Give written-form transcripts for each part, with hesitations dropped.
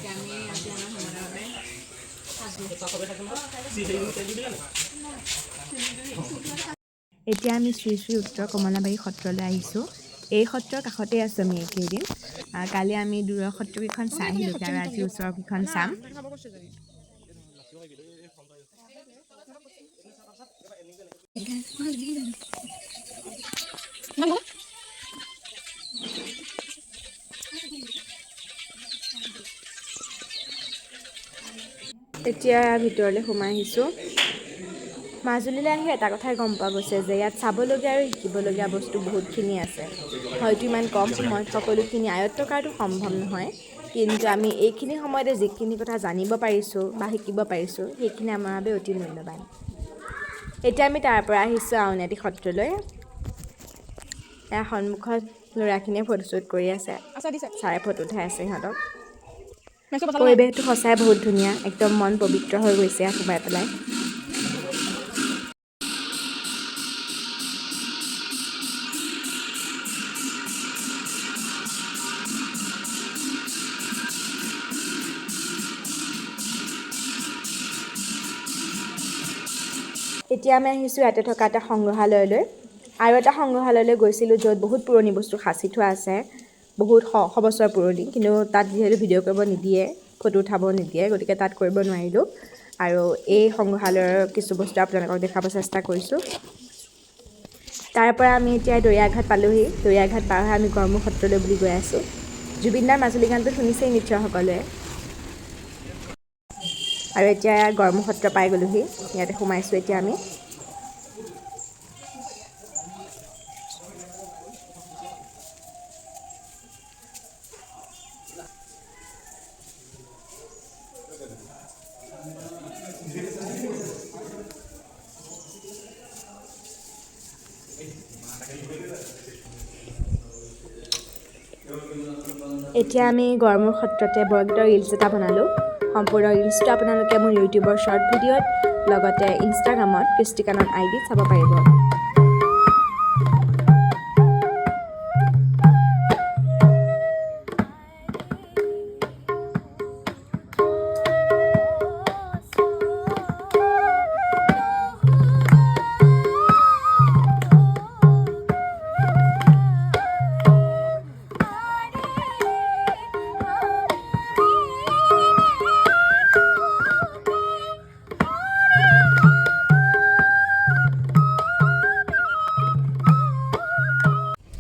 এতিয়া আমি আজি আমাৰ ভ্ৰমণৰ বাবে সাজু। এতিয়া আমি শ্ৰী শ্ৰী উত্তৰ কমলাবাৰী সত্ৰলৈ আহিছোঁ। এই সত্ৰৰ কাষতে আছোঁ আমি এইকেইদিন। কালি আমি দূৰৰ সত্ৰকেইখন চাই আহিলোঁ আৰু আজি ওচৰৰ কেইখন চাম। এতিয়া ভিতৰলৈ সোমাই আহিছোঁ। মাজুলীলৈ আহি এটা কথাই গম পোৱা গৈছে যে ইয়াত চাবলগীয়া আৰু শিকিবলগীয়া বস্তু বহুতখিনি আছে। হয়তো ইমান কম সময়ত সকলোখিনি আয়ত্ব কৰাটো সম্ভৱ নহয়, কিন্তু আমি এইখিনি সময়তে যিখিনি কথা জানিব পাৰিছোঁ বা শিকিব পাৰিছোঁ, সেইখিনি আমাৰ বাবে অতি মূল্যৱান। এতিয়া আমি তাৰ পৰা আহিছোঁ আউনীআটী সত্ৰলৈ। ইয়াৰ সন্মুখত ল'ৰাখিনিয়ে ফটোশ্বুট কৰি আছে, ছাৰে ফটো উঠাই আছে সিহঁতক। পৰিৱেশটো সঁচাই বহুত ধুনীয়া, একদম মন পবিত্ৰ হৈ গৈছে ইয়াত সোমাই পেলাই। এতিয়া আমি আহিছোঁ ইয়াতে থকা এটা সংগ্ৰহালয়লৈ। আৰু এটা সংগ্ৰহালয়লৈ গৈছিলোঁ, য'ত বহুত পুৰণি বস্তু সাঁচি থোৱা আছে, বহুত শ শ বছৰ পুৰণি। কিন্তু তাত যিহেতু ভিডিঅ' কৰিব নিদিয়ে, ফটো উঠাব নিদিয়ে, গতিকে তাত কৰিব নোৱাৰিলোঁ। আৰু এই সংগ্ৰহালয়ৰ কিছু বস্তু আপোনালোকক দেখাব চেষ্টা কৰিছোঁ। তাৰ পৰা আমি এতিয়া দৰিয়াঘাট পালোহি। দৰিয়াঘাট পাৰ হৈ আমি গড়মূৰ সত্ৰলৈ বুলি গৈ আছোঁ। জুবিনদাৰ মাজুলী গানটো শুনিছেই নিশ্চয় সকলোৱে। আৰু এতিয়া গড়মূৰ সত্ৰ পাই গ'লোহি। ইয়াতে সোমাইছোঁ এতিয়া আমি। এতিয়া আমি গড়মূৰ সত্ৰতে বৰগীতৰ ৰিলচ এটা বনালোঁ। সম্পূৰ্ণ ৰিলচটো আপোনালোকে মোৰ ইউটিউবৰ শ্বৰ্ট ভিডিঅ'ত, লগতে ইনষ্টাগ্ৰামত কৃষ্টিকানন আই ডিত চাব পাৰিব।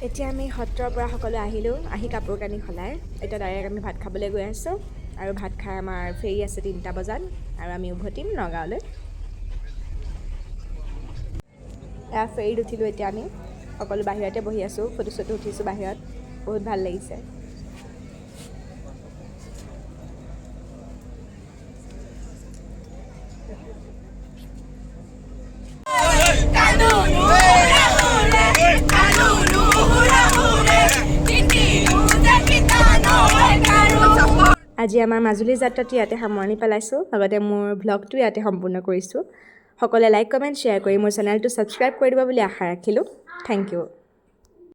এতিয়া আমি সত্ৰৰ পৰা সকলো আহিলোঁ। আহি কাপোৰ কানি সলাই এতিয়া ডাইৰেক্ট আমি ভাত খাবলৈ গৈ আছোঁ। আৰু ভাত খাই আমাৰ ফেৰী আছে 3টা বজাত আৰু আমি উভতিম নগাঁৱলৈ। এয়া ফেৰীত উঠিলোঁ। এতিয়া আমি সকলো বাহিৰতে বহি আছোঁ, ফটো চটো উঠিছোঁ বাহিৰত। বহুত ভাল লাগিছে। আজি আমাৰ মাজুলী যাত্ৰাটো ইয়াতে সামৰণি পেলাইছোঁ, লগতে মোৰ ভ্লগটো ইয়াতে সম্পূৰ্ণ কৰিছোঁ। সকলোৱে লাইক, কমেণ্ট, শ্বেয়াৰ কৰি মোৰ চেনেলটো ছাবস্ক্ৰাইব কৰি দিব বুলি আশা ৰাখিলোঁ। Thank you.